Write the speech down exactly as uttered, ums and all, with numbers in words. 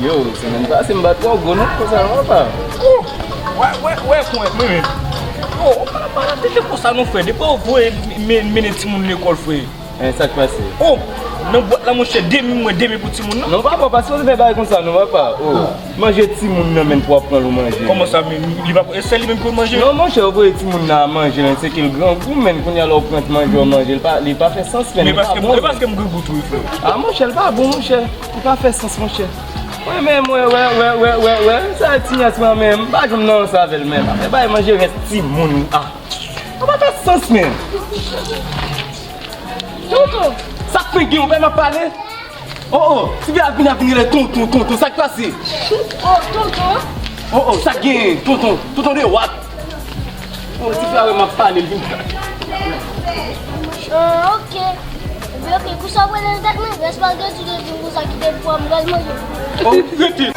Yo, semèn pase m bat twò gwo non, konsa non papa. Wè, wè, wè, mwen, mwen menm. Yo, ou pa, pa tete konsa non, frè. Depi ou voye men- mennen timoun lekòl, frè. En, sa k pase? Oh, nan bwat la, monchè, demi mwen, demi pou timoun nan. Non papa, pa sipoze fè bagay konsa non papa. Oh, manje timoun nan menm pou w ap pran l ou manje. Kòman sa, men li pa, e se li menm pou manje? Non monchè, ou voye timoun nan a manje, men se ke l grangou, men kounye a lè w pran manje w manje, li pa, li pa fè sans, men Men li pa paske, bon. E paske m grangou tou, frè. Ah monchè, li pa bon monchè. Li pa fè sans monchè. Mwen menm, wè, wè, wè, wè, wè, wè, sa ti nyas mwen menm, m pa janm nan ansanm avè l menm. Afè bay manje rès timoun, ah. Sa pa fè sans menm. Tonton, sa k fè gen, ou pa m ap pale? Oh, oh, ti fi a vin, a vin rele tonton, tonton, sa k pase? Oh, tonton. Oh, oh, sa k gen, tonton, tonton de wap. Oh, ti fi a wè m ap pale, l vin. Ah, ok. Ebyen, ok, konsa w prale l tèt mwen, rès pa gen ti de di konsa ki te pran m rès manje. Oh, rete.